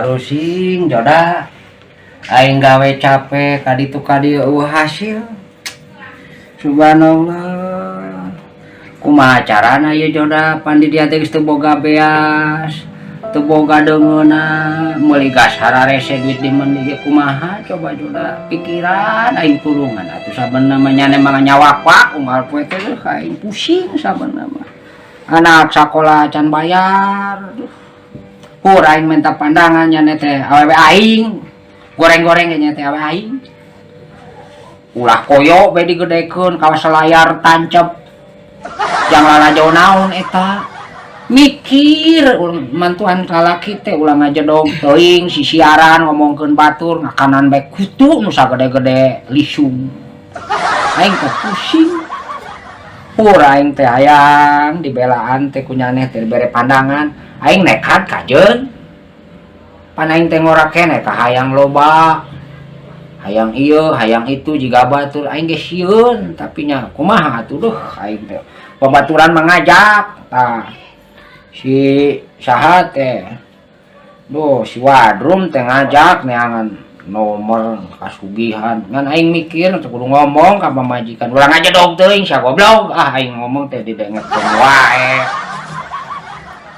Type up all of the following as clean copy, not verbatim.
Pusing Joda, aing gawe capek kaditu kadieu euweuh hasil. Subhanallah, kumaha carana ieu, Joda? Pan di dieu teh geus teu boga beas, teu boga deungeunna, meuli gas hararese, duit di meuni ge kumaha coba, Joda? Pikiran aing, tulungan atuh. Sabenerna mah nyane mah nyawak unggal poe teh. Deuh, aing pusing sabenerna mah, anak sakola can bayar. Aduh, pur aing minta pandangan nyane teh, awewe aing goreng-goreng ge nya teh, awewe aing ulah koyo bae digedekeun kawas layar tancep jang lalajo naon eta. Mikir mantuan salaki teh ulah ngajedog teuing sisiaran ngomongkeun batur, ngakanan bae kutu nu sagede-gede lisung. Aing teh pusing. Pur aing teh hayang dibelaan teh ku nyaneh teh, dibere pandangan. Aing nekat kajeun pan aing teh ngora keneh ka hayang loba, hayang ieu hayang itu jiga batur. Aing ge sieun, tapi nya kumaha atuh. Duh, aing teh babaturan mangajak tah, si saha teh, duh, si Wadrum teh ngajak neangan nomor kasugihan. Ngan aing mikir teu kudu ngomong ka pamajikan, urang aja dong teuing sia goblok. Ah, aing ngomong teh didengekeun wae.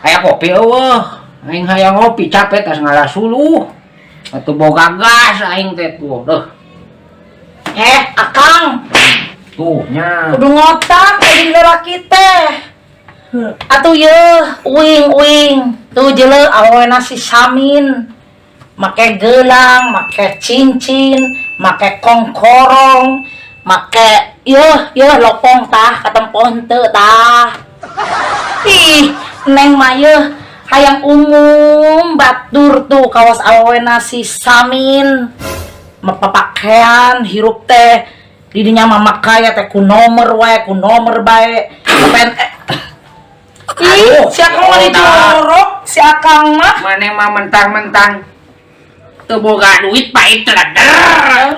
Aya kopi euweuh? Aing hayang ngopi, capek tas ngalah suluh atuh, boga gas aing teh tuh. Duh. Eh, Akang, tuh nya. Kudu ngotak jadi lelaki teh. Atuh ye, uing uing. Tuh jele awena si Samin. Make gelang, make cincin, make kongkorong, make ye ye lopong tah katempon teu tah. Ih, Neng mah ye hayang umum batur tuh kawas awena si Samin. Mapapakaian hirup teh didinya mah makaya teh ku nomor wae, ku nomor bae. Pen eh. Ih, si Akang mah dijorok, si Akang mah. Maneh mah mentang-mentang teu boga duit pait leder.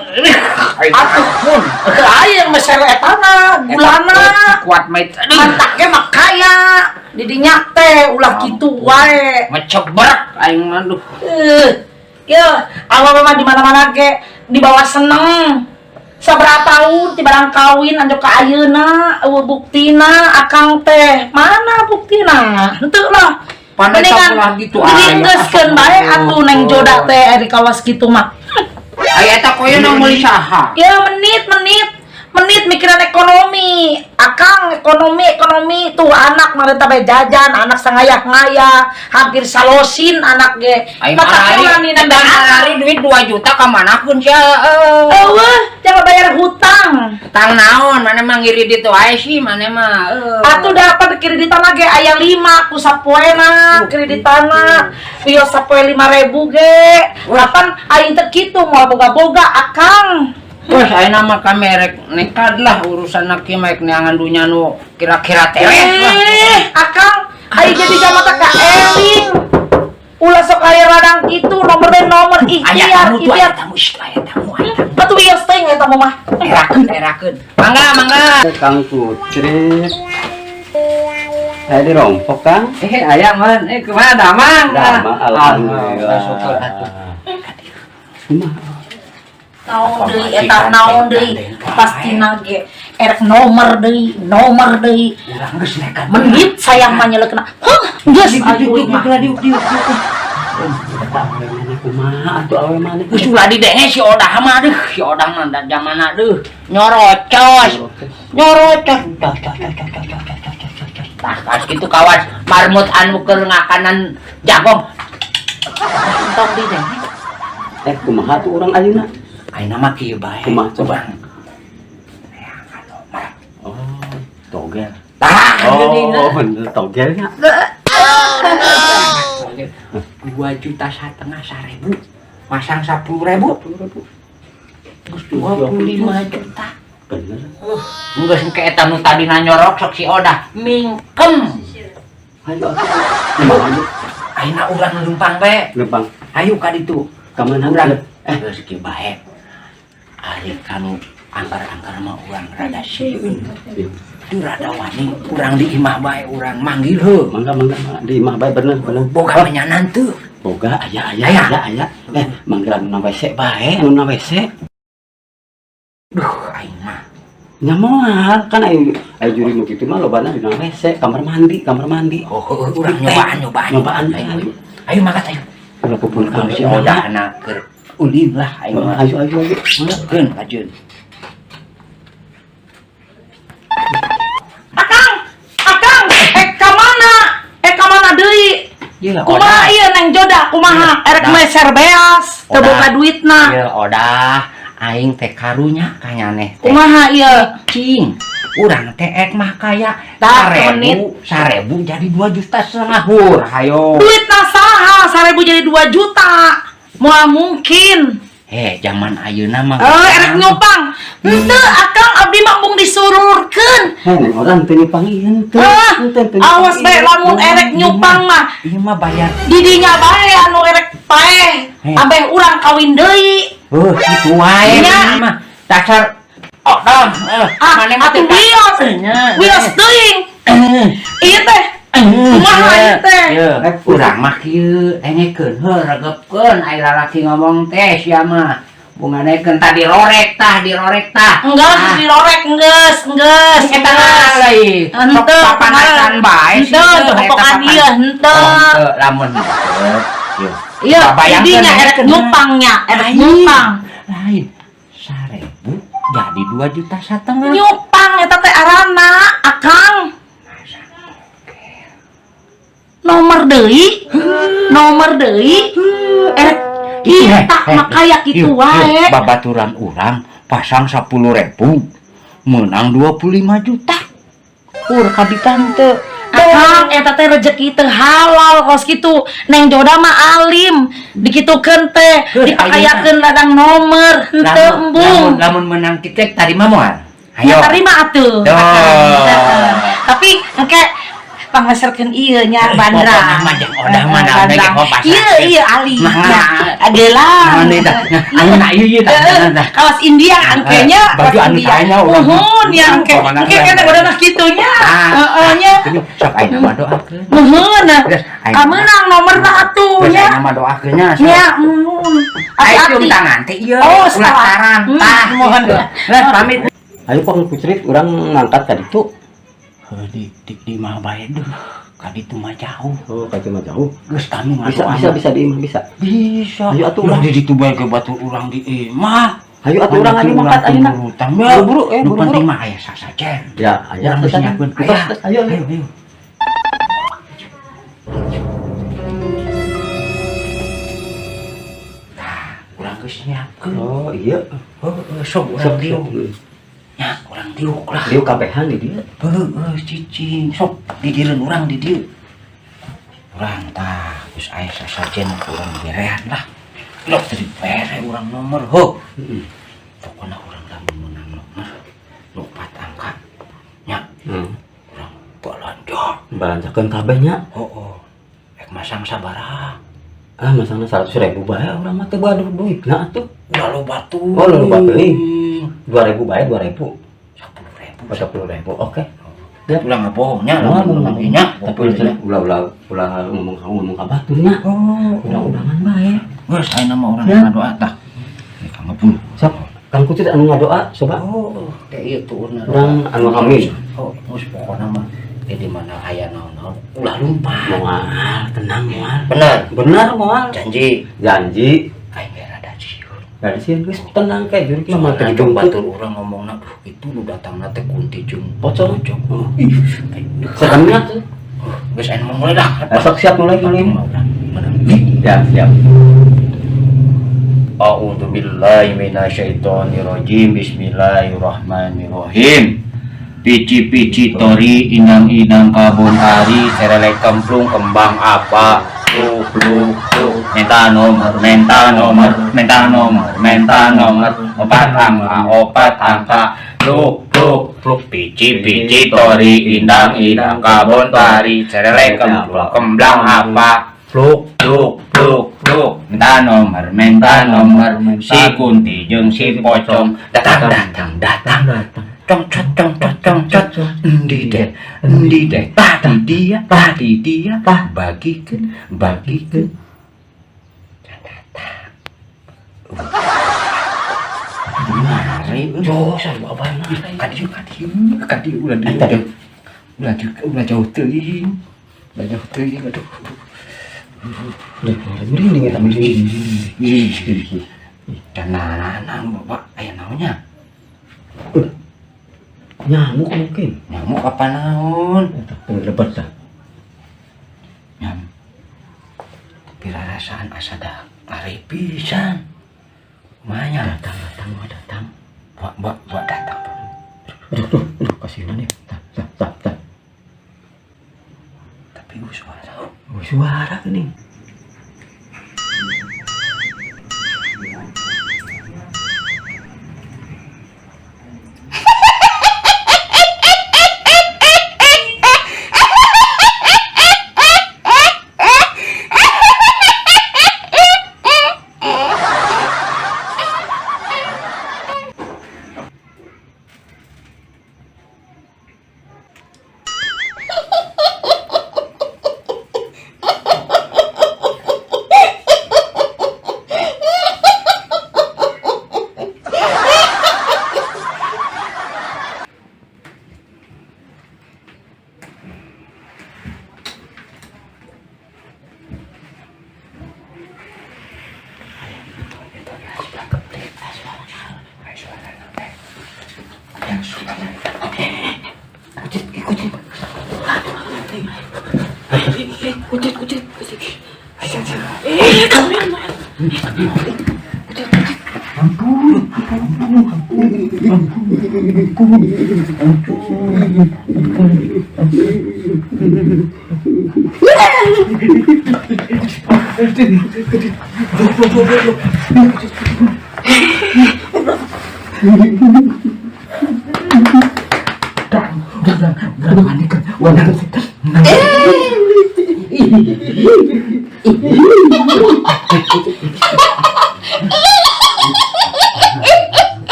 Atuh pun aya meser etana, gulana. Kuat mah itu. Aduh. Mantak ge makaya didinya teh ulah kitu wae. Mecebrek aing mah, duh. Eh, ya, awal mah di mana-mana ge dibawa seneng. Sabaraha tahun ti barang kawin anjuk ka ayeuna euweuh buktina Akang teh. Mana buktina? Henteu lah. Pandai Mendingan ulah gitu jadi aya. geuskeun bae atuh Neng Joda teh di kawas kitu mah. Aya eta koyo nu meuli saha? Ya menit menit menit mikiran ekonomi. Akang ekonomi ekonomi tuh anak marenta bae jajan, anak sangayah-ngayah, hampir salosin anak ge. Aing Matak marari, wani eta nembe marari duit 2 juta ka manakeun sia? Eh. Eueuh, jangan bayar hutang. Tang naon, maneh mah ngiridit wae sih maneh mah. Eh. Atuh dapat kreditan ge aya 5 ku sapoena kreditana. Wios sapoe 5.000 ge. Kapan aing teh kitu moal boga-boga Akang. Wes, ayeuna mah kami rek nekad lah urusan kieu mah, rek neangan dunya nu kira-kira teres lah. Eh, Akang, aing jadi jama teh ka eling. Ulah sok aya radang kitu, nomor teh nomor Aya ikhtiar, tamu tuh, aya ikhtiar. Tamu, shh, aya tamu, aya tamu. Atuh wios teh eta mah. Erakeun, erakeun. Mangga, mangga. Kang Putri. Saya di rompok, Kang. Eh, aya man. Eh, kumaha damang? Damang, alhamdulillah. Syukur atuh. Kumaha? Naon deui eta, naon deui? Pastina ge erek nomor deui, nomor deui. Urang geus nekat. Menit sayang mah nyeleukna. Huh, geus ayo mah. Diuk, diuk, diuk. Eta awe maneh kumaha atuh awe maneh? Geus ulah didenge si Odah mah, deuh. Si Odah mah da zamana deuh. Nyorocos. Nyorocos. Tos tos tos tos tos tos tos tos tos. Tah, kawas kitu kawas marmut anu keur ngakanan jagong. Entong didenge. Eh, kumaha tuh urang ayeuna? Ayeuna mah kieu bae. Kumaha coba? Urang neangan nomor. Oh, togel. Tah, geuning. Oh, bener togelnya. 2,5 juta 1.000 masang 10.000. 10.000. Geus 25 juta. Bener. Geus engke eta nu tadina nyorok sok si Odah mingkem. Ayo atuh. Kumaha atuh? Ayeuna urang leumpang bae. Lempang. Ayo ka ditu. Ka mana? Urang Eh, geus kieu bae, ari kanu angker-angker mah urang rada sieun. Itu rada wani urang di imah bae, urang manggil heuh. Mangga, mangga, mangga. Di imah bae, bener bener. Boga menyanan teu? Boga aya aya. Aya. Aya aya. Eh, manggil anu na WC bae, anu na WC. Duh, aing mah. Nya moal kan aya aya jurig nu kitu mah lobana dina WC, kamar mandi, kamar mandi. Oh, heueuh, urang nyobaan, nyobaan. Nyobaan, ayo. ayo. Ayo makat ayo. Ulah pupun Kalau ka si Odah na keur ulin lah aing mah. Ayo ayo ayo. Keun kajeun. Akang, akang, eh ka mana? Eh ka mana deui? Ieu Kumaha ieu Neng Joda? Kumaha? Iya, Erek Odah. meser beas, teu Odah. boga duitna. Ieu Odah, aing teh karunya kanyaneh teh. Kumaha ieu? Cing, urang teh ek mah kaya Tah, 1000, 1000 jadi 2,5 juta hur, hayo. Duitna saha? 1000 jadi 2 juta. Moal mungkin. Eh, zaman ayeuna mah. Eh, erek nyupang. Henteu, akang abdi mah embung disururkeun. Heh, Neng Odah teu nyupang ieu henteu. Ah, Henteu, teu nyupang awas bae ieu. lamun erek nyupang mah. Ieu mah bayar. Didinya bae anu erek paeh. Eh. Ambeh urang kawin deui. Heuh, kitu wae Nya. maneh mah. Dasar Odah, eh, Ah, maneh mah atuh teh wios. Nya. Wios teuing. Ieu teh. Kumaha ieu teh? Ieu, urang mah kieu, dengekeun heuh regepkeun ai lalaki ngomong teh sia mah. Bunganekeun tah dirorek tah, dirorek tah. Enggak, Ah. dirorek geus, geus. Eta lain. Henteu, Sok papanasan bae sih, Henteu, teu, eta pokokan papan. ieu henteu. Oh, henteu, lamun henteu. Ieu. Iya, Babayangkeun didinya erek dengekeun. nyupangnya, erek Lain. nyupang. Lain. 1000 jadi 2,5 juta. Nyupang eta teh arana, Akang. Nomor deui, nomor deui. Erek kita mah kaya kitu wae. Babaturan urang pasang 10.000 menang 25 juta. Ur ka di tante. Akang eta teh rezeki teu halal kos kitu. Neng Joda mah alim, dikitukeun teh, Heuh, dipakayakeun ladang nomor, henteu Lamun, embung. lamun menang kita tarima moal. Ya Ayo. tarima atuh. Tuh. Heeh. Tapi engke pangmeserkeun ieu nya bandra. Pokokna mah jeung Odah mah naon ge Bandrang. pasrahkeun. Ieu ieu ali. Mangga. Agelang. Naon deui tah? Nah, anu na ieu ieu tah. Heeh, Nah, kawas India engke nya. Baju kawas anu India. tanya urang. Nuhun ya engke. Pokokna Engke keren. kene udah mah kitu nya. Ah, Heeh nya. Sok ayeuna mah doakeun. Nuhun. Geus, ayeuna. Kamenang nomorna atuh Geus nya. ayeuna mah doakeun nya. sok. Nya, nuhun. Ayo cium Hati-hati. tangan teh ieu. Oh, ulah salah. tarang. Tah, Mohon. gitu. Lah pamit. Ayo Pang Kucrit urang mangkat ka ditu. Heuh, di mah bae duh. Ka ditu mah jauh. Oh, ka ditu mah jauh. Geus kami Bisa ngadoa. bisa bisa di imah bisa. Bisa. Ayo atuh Ulah urang. di ditu bae ke batu urang di imah. Ayo atuh urang ayo mangkat ayeuna. Turutan Buru-buru, Nu buru-buru. penting mah aya sasajen. Ya, aya Urang geus sasajen. nyiapkeun. Tos, Aya. tos, ayo, ayo. Ayo, ayo. Tah, urang geus nyiapkeun. Oh, iya. Heuh, sok urang Sok diuk. sok. Nya, urang diuk lah. Diuk kabehan di dieu. Heuh, cicing sok didireun urang di dieu. Urang tah geus aya sasajen urang berean lah. Lok teu dibere urang nomor heuh. Heeh. Pokona urang lamun menang nomor lopat angka nya urang balanja. Balanjakeun kabeh nya. Heuh. Ek masang sabaraha? Ah, masangna 100.000 bae urang mah teu gaduh duitna atuh. Ulah loba tuh. Oh, loba teuing. 2.000 bae, 2.000. 10.000. Oh, 10.000. Oke. Ulah ngabohong nya, Ulah lamun ngomong menang nya. Tapi ulah ulah ulah ulah ngomong kamu ngomong ka batur nya. Oh, Urang-urangan bae. geus ayeuna mah urang Ya. ngadoa tah. Rek ngebul. Sok, Kang Kucrit anu ngadoa coba. Oh, teh ieu tuurna. Urang anu amin. Oh, geus pokona mah di mana aya naon-naon ulah lumpat. Moal, tenang moal. Bener. Bener moal. Janji. Janji. Aing ge rada sieun. Dari sieun geus tenang kayak jurik mah mah teu Soalnya didungkut. batur urang ngomongna duh itu nu datangna teh kunti jeung Pocong. pocong. Oh. Ih, aing Seremnya tuh. geus aing mau mulai dah. Besok siap mulai mulai. Mah urang menang. Ya, siap. A'udzu billahi minasyaitonirrajim. Bismillahirrahmanirrahim. Pici-pici tori inang-inang kabun ari serelek kemplung kembang apa pluk pluk pluk minta nomor minta nomor minta nomor minta nomor opat angka opat angka pluk pluk pluk pici-pici tori inang-inang kabun tari serelek kemplung kembang apa pluk pluk pluk pluk minta nomor si Kunti jeung si Pocong datang datang datang Datang. congcot congcot congcot endi deh tadi dia tah bagikan bagikan Mare. Jo, sarua bae mare. Ka dieu, ka dieu, ka dieu ulah dieu. Ulah dieu, ulah jauh teuing. Ulah jauh teuing, aduh. Duh, merinding eta merinding. Ih, dananan bapak aya naonnya? Nyamuk mungkin. Nyamuk apa naon? Eta lebat dah. Nyam. Tapi rarasaan asa dah are pisan. Kumaha? Datang, datang, wah, datang. Buat, buat, buat datang, Pak. Aduh, duh, aduh, kasihan ya. Tah, tah, tah, tah. Tapi suara. Oh, suara gini.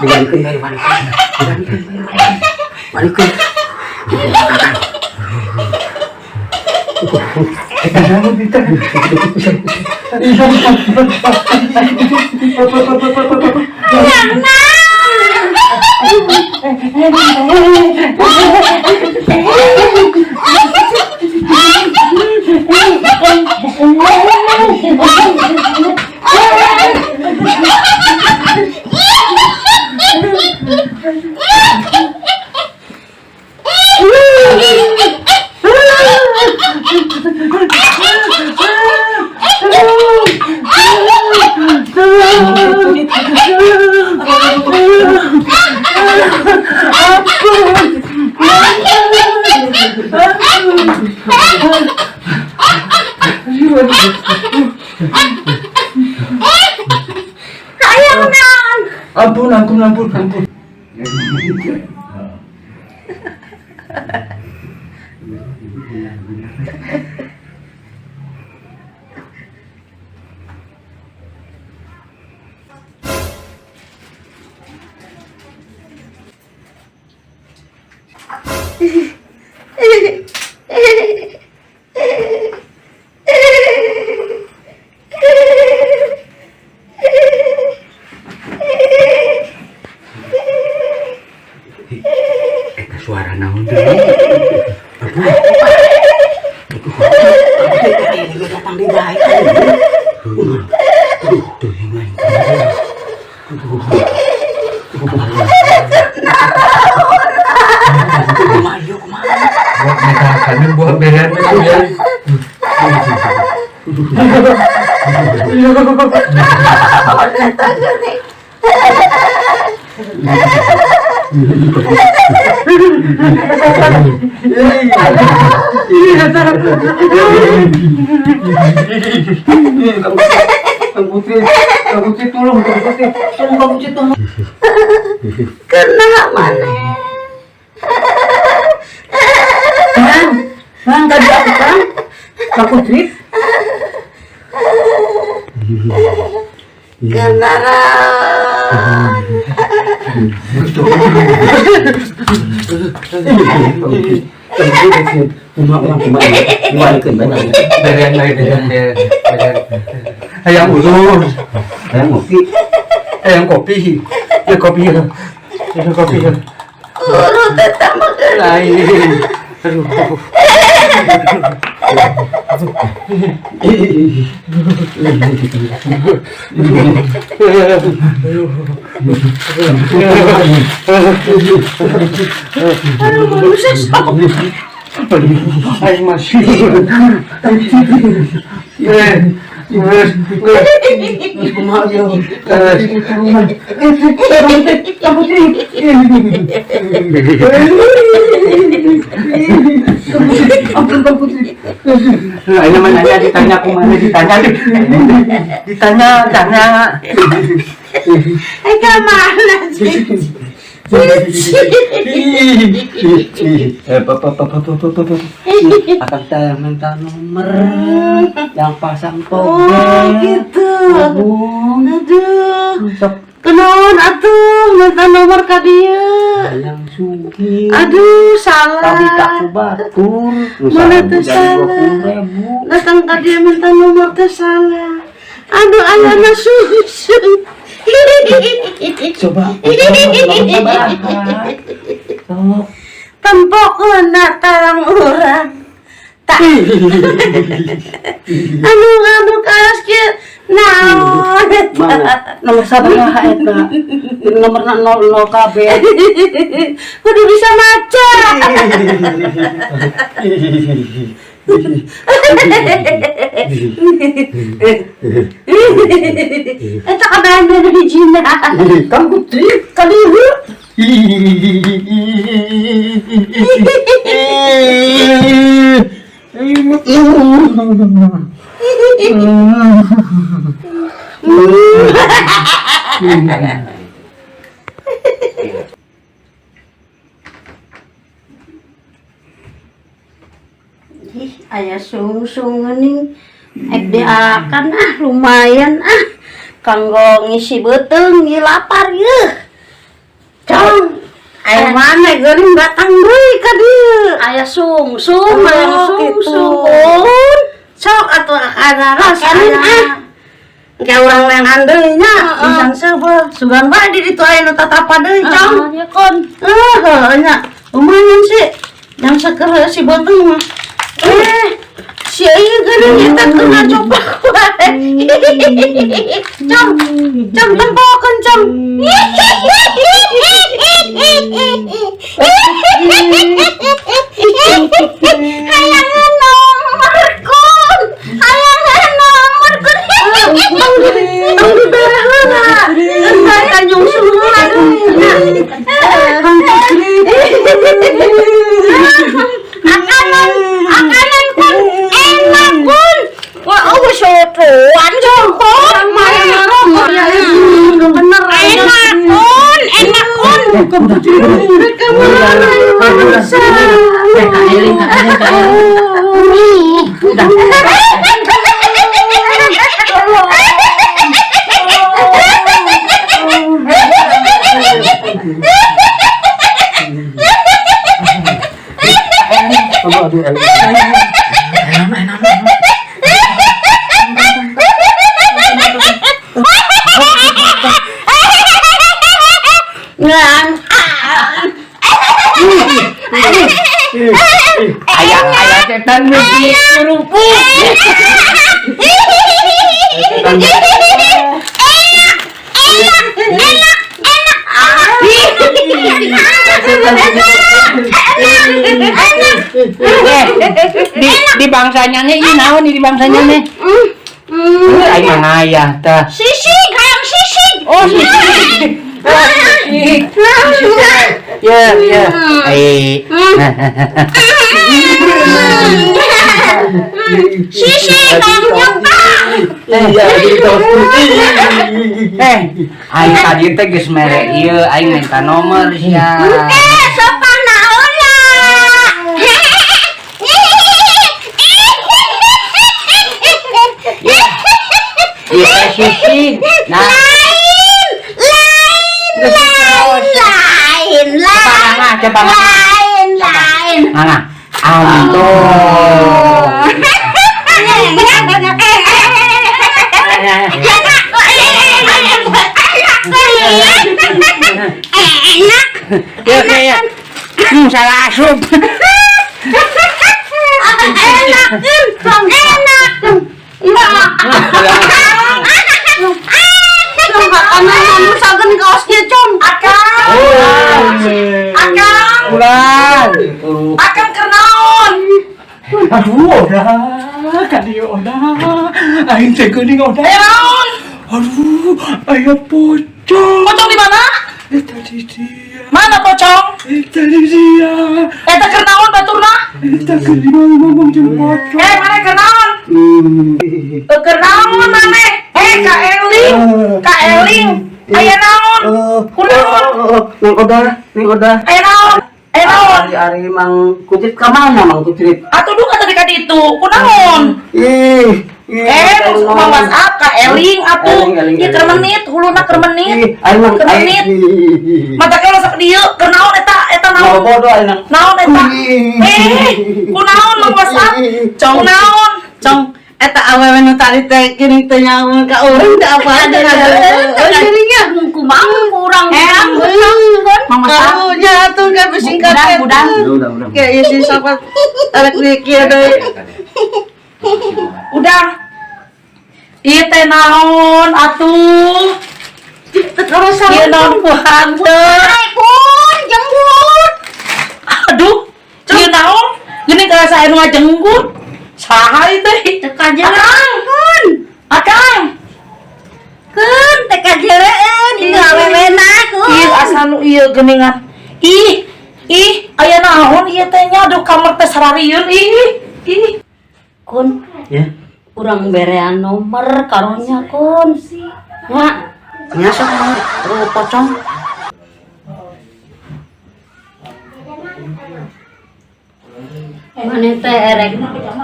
Dibalikeun bae, balikeun. Dibalikeun bae. Balikeun. Ampun, ampun, ampun, ampun. Eta suara naon deui? Datang di bae. Aduh, tuh yang lain. Kumaha ieu kumaha? Buat minta kami buat berean itu ya. Kang Putri, Kang Putri tolong, Kang Putri, tolong Kang Putri tolong. Kena mana? Kang, Kang tadi aku Kang. Kang Putri. Kena. Kumaha kumaha kumaha. Dibalikeun bae. Berean lagi, berean, berean, berean. Hayang ulun. Hayang ngopi. Hayang kopi. Ya kopi ya. Ya kopi ya. Urut eta mah geuning. Lain. Aduh. Aduh, manusia sok. Aing masih. Kumaha ieu? Ampun Kang Putri. Nah, ini mah nanya ditanya kumaha ditanya ditanya tanya. Eh, ka mana sih? Eh, papa, papa, papa, papa. Akang teh minta nomor yang pasang Oh, togel. gitu. Nuhun. Aduh. Sok Kunaon atuh minta nomor ka dieu. hayang sugih. Aduh, salah. Kami tak ku batur. Nu Mana sarebu tuh jadi salah. 20.000. Datang ka dieu minta nomor teh salah. Aduh, ayana susu. Coba. Sok. Tempokeun tarang urang. Tak. Anu anu kaos kieu naon eta? Mana? Nomor sabaraha eta? Nomorna 00 KB. Kudu bisa maca. Eta kabahan dari hijina. Kang Putri. Kalihu. Ih, aya sungsung geuning. Ek diakan ah lumayan ah. Kanggo ngisi beuteung ieu lapar yeuh. Cong, aya mana geuning datang deui ka dieu. Aya sungsung, aya Oh, gitu. sungsung. Sok atuh akana ras Akanan, aya. ah. Engke urang leangan deui nya, Heeh. pisan seubeuh. Sugan bae di ditu aya nu tatapa deui, Cong. Heeh, ya kon. Eh, heuh nya. Lumayan sih. Yang seker si beuteung mah. Eh, si ieu geuning eta kena coba wae. Cong, cong tempokeun, Cong. Hayangan nomor kun. Hayangan nomor kun. Tong dibere heula. Entar ka nyungsul heula deui nya. Kang Putri. Akanan, akanan kun. Enak kun. Wah, oh sotoan kun. Main ya, bener. Enak kun, enak kun. Kang Putri. Kamu mana bangsa? Eh, Kak Elin, Kak Elin, Kak Elin. Udah. Aduh, aduh, aduh. Ngan. Ayah, ayah setan mesti kerupuk. Eh, di bangsanya nih, ini naon di bangsanya nih? Eh, aing mah ngayah tah. Sisig, hayang sisig. Oh, sisig. Oh, sisig. Ya, ya. Eh. Sisig, hayang nyoba. Iya, gitu. Eh, aing tadi teh geus mere ieu, aing minta nomor sia. Eh, sopan naola. Ieu teh sisig. Nah, Lain, lain, lain, lain, coba ngangah, coba ngangah. lain, lain. Ngangah. Anto. Ya ya. Salah asup. Enakeun, enak. Makanan manusakeun kaosnya, Com. Akang. Akang. Ulan. Akang keur naon? Aduh, Oda, kadieu Oda. Aing teh geuning, Oda. Aya naon? Aduh, aya pocong. Pocong di mana? Eta di dia. Mana pocong? Eta di dia. Eta keur naon baturna? Eta keur ngomong jeung pocong. Eh, mana keur naon? Eh, keur naon maneh? Eh, Ka Eling. Ka Eling. Aya naon? Kunaon? Neng Oda, Neng Oda. Aya naon? Aya naon? Ari ari Mang Kucrit ka mana, Mang Kucrit? Atuh duka tadi ka ditu. Kunaon? Ih, ih. Eh, mau WhatsApp ka Eling atuh. Eling, Eling, Ieu keur Eling. menit, huluna keur menit. Ih, ari Mang Keur menit. Mata kalau sok dieu, keur naon eta? Eta naon? Bodoh ari nang. Naon eta? Eh, kunaon Mang WhatsApp? Cong. Kunaon? Cong, eta awewe nu tadi teh geuning teh nyamun ka urang teh apa ada Oh, jadinya Kumaha kurang Eh, Mang WhatsApp. karunya atuh kan besingkat. Budang, budang. Udah, udah. Kayak ieu si sobat arek di kieu deui. Udah. Ieu teh naon atuh? Terus Ieu naon ku hanteu? Ai, Kun, jenggut. Aduh, ieu naon? Geuning karasa anu ngajenggut. Saha ieu teh? Teu kajereun, Kun. Akang. Kun, teu kajereun itu awewena, Kun. Ih, asa nu ieu geuningan. Ih, ih, aya naon ieu teh nya? Aduh, kamar teh sararieun ih. Ih. Kun, Ya. urang berean nomor karunya, Kun. Ya, Nya sok mau pocong. Maneh teh erek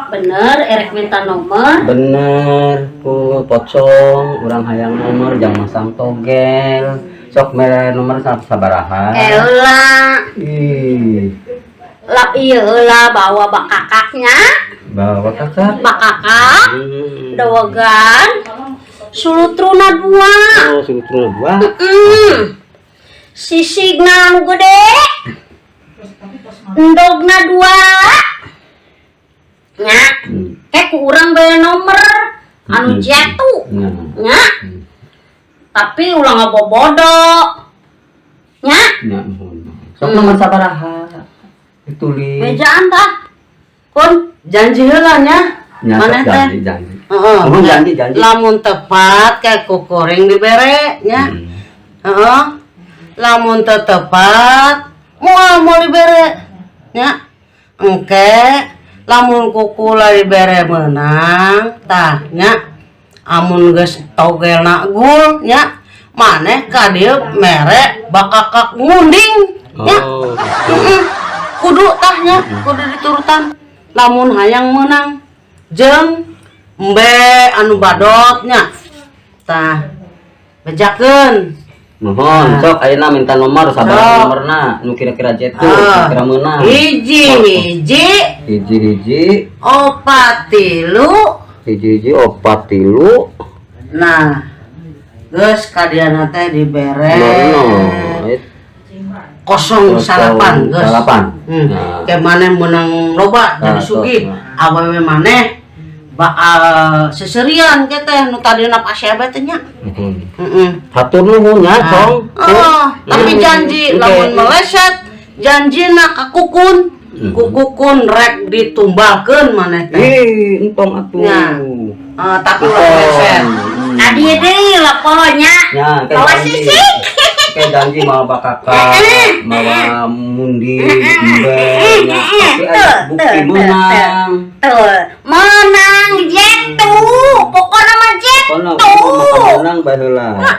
bener erek minta nomor. Bener, ku pocong, urang hayang nomor jang masang togel. Sok mere nomor sabaraha? Eula, Ih, lah ieu heula bawa bakakaknya, bawa kakak. Bakakak, dawagan, sulutruna dua. Oh, sulutruna dua. Sisigna anu gede. Endogna dua. Nya, kayak ku urang bae nomor anu jatuh. Nah. Nya. Tapi ulah ngabobodo. Nya, Nya, nuhun. Sok nomor sabaraha? Ditulis. Bejaan tah. Kun, Janji heula nya. Nya, sok Maneh teh. janji, janji. Heeh. Nuhun, janji, janji. Lamun tepat kayak kukuring dibere nya. Heeh. Lamun teu tepat moal moal dibere nya. Engke lamun kukula dibere menang tah nya. Amun geus togelna gul nya, maneh ka dieu mere bakakak ngunding nya. Oh, gitu. Heeh. Kudu tah nya, kudu diturutan. Lamun hayang menang jeung embe anu badot nya. Tah, bejakeun. Nuhun, sok ayeuna minta nomor sabaraha Sok. Nomorna nu kira-kira jetu, Ah. kira-kira meunang. Hiji hiji Hiji hiji, opat tilu. Hiji hiji opat tilu, Nah, geus kadiana teh dibere 00. 08 geus. 08. Hmm. Nah. Kayak maneh menang loba jadi Nah, sugih. tuh. Awewe maneh bakal seserian ke teh nu tadina pasebe teh nya. Nuhun. Heeh. Hatur nuhun nya, Cong. Oh, tapi janji lamun meleset janjina ka kukun. Ku kukun rek ditumbalkeun maneh teh. Ih, entong atuh. Nya. Eh, tapi ulah meleset. Tadi deui lah pokoknya. Ya, kayak Bawa janji. sisik. Kayak janji mau bakakak, mawa mundi, embe, nya. Tapi aya bukti menang. Tuh, menang jetu. Pokoknya mah jetu. Kono kudu menang baheula. Eh,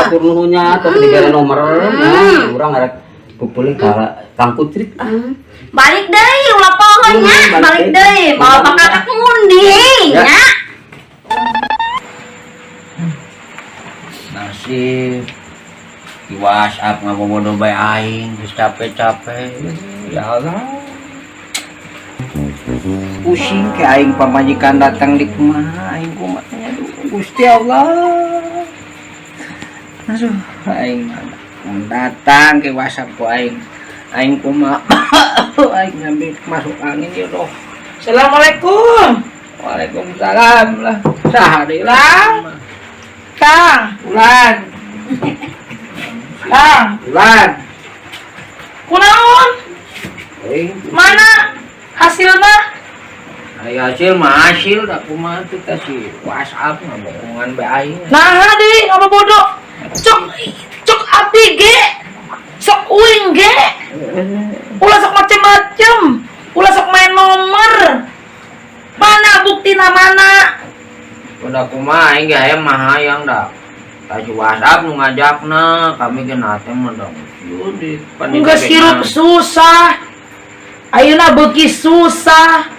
hatur nuhun nya, tong dibere nomor. Nya, urang arek kumpulin ka Kang Kucrit ah. Balik deui ulah pokoknya, Balik balik deui. deui. Bawa bakakak ngundi Ya. nya. Nasib di WhatsApp ngabobodo bae aing geus capek-capek, ya Allah, pusing ke aing. Pamajikan datang di kumaha aing, kumaha? Aduh, Gusti Allah, aduh, aing. Mun datang ke WhatsApp ku aing. Aing kumaha? Aing ngambil masuk angin ya doh. Assalamualaikum. Waalaikumsalam lah. Saha deui lah? Kang, Ulan, Kang, ulan. Kunaon? Aing Mana hasilna? Aya hasil mah hasil da kumaha tuh teh si WhatsApp ngabohongan bae aing. Nah, deui ngabobodo. Cok cok abdi ge. Sok uing ge. Ulah sok macem-macem. Ulah sok main nomor. Mana buktina, mana? Udah kumaha aing ge hayang mah hayang da. Tah si WhatsApp nu ngajakna, kami ge na teh mah da. Sieun di Geus hirup susah. Ayeuna beuki susah.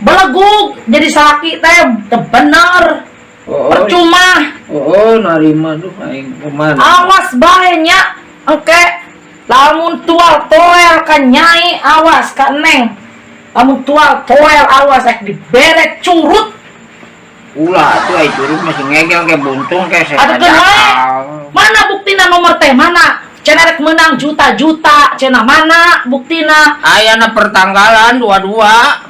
Belegug jadi salaki teh teu bener. Oh, Percuma. oh, narima duh aing kumaha. Awas bae nya. Engke lamun tual toel ka nyai, awas ka neng. Lamun tual toel, awas rek dibere curut. Ulah atuh ai curut masih ngegel ke buntung ke saya. Atuh keun wae. Mana buktina nomor teh, mana? Cenah rek menang juta-juta, cenah mana buktina? Ayana pertanggalan dua-dua.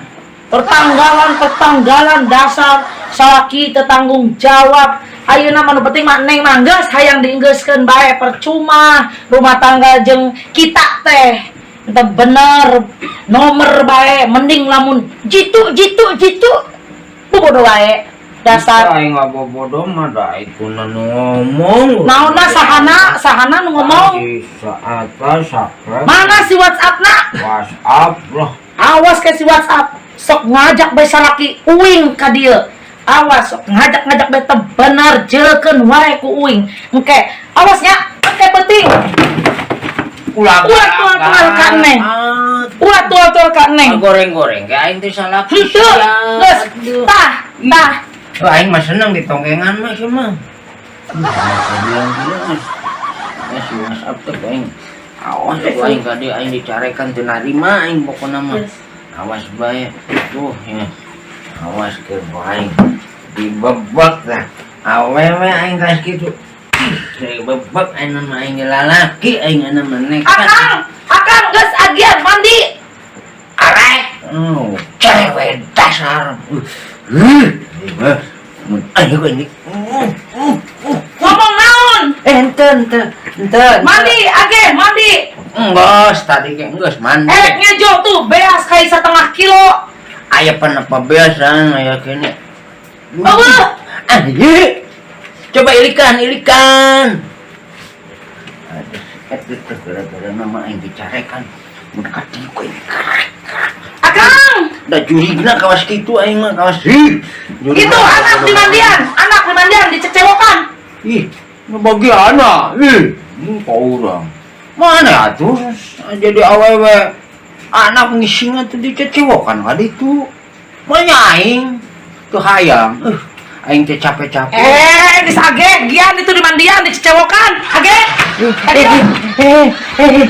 Pertanggalan pertanggalan, dasar salaki teu tanggung jawab. Ayeuna mah nu penting mah neng mah geus hayang dienggeuskeun bae, percuma rumah tangga jeung kita teh. Teu bener nomor bae, mending lamun jitu jitu jitu bodoh wae dasar. Aing ngabobodo mah da itu nu ngomong. Naonna, sahana sahana nu ngomong? Di saat sakra. Mana si WhatsApp na? WhatsApp lah. Awas ke si WhatsApp sok ngajak bae salaki uing ka dieu. Awas sok ngajak-ngajak bae teu bener, jeukeun wae ku uing. Engke awas nya, engke penting. Ulah. Ulah tual-tual ka neng. Ulah tual-tual ka neng. Goreng-goreng ke aing teh salaki. Henteu geus tah tah. Wah, aing mah seneng ditongkengan mah sih mah. Bilang-bilang ya si WhatsApp teh ku aing. Awas ku aing ka dieu, aing dicarekan teu narima aing pokona mah. Awas bae. Tuh ya. Awas ke ku aing. Dibebek lah. Awewe aing kas kitu. Ih, dibebek aing mah, aing lalaki aing mah nekat. Akang, akang geus agian mandi. Arek. Oh, cewek dasar. Mun ayo ini. Ngomong naon? Eh, ente, ente, ente. Mandi, age, mandi. Enggak, tadi kayak enggak mandi. Erek ngejo tuh beas kayak setengah kilo. Aya penapa biasa aya kene. Eueuh. Ah, iya. Coba ilikan, ilikan. Aduh, itu tuh gara-gara nama aing dicarekan. Mun katieu ku aing. Akang, Da jurigna kawas kitu aing mah kawas. Ih, itu anak di mandian, anak di mandian dicecewokan. Ih, bagi anak. Ih, kau orang. Mana atuh jadi awewe anak ngising atuh dicecewokan kali itu. Mana aing teu hayang. Aing teh capek-capek. Eh, geus age, gian itu di mandian dicecewokan. Age. Age. Eh, eh,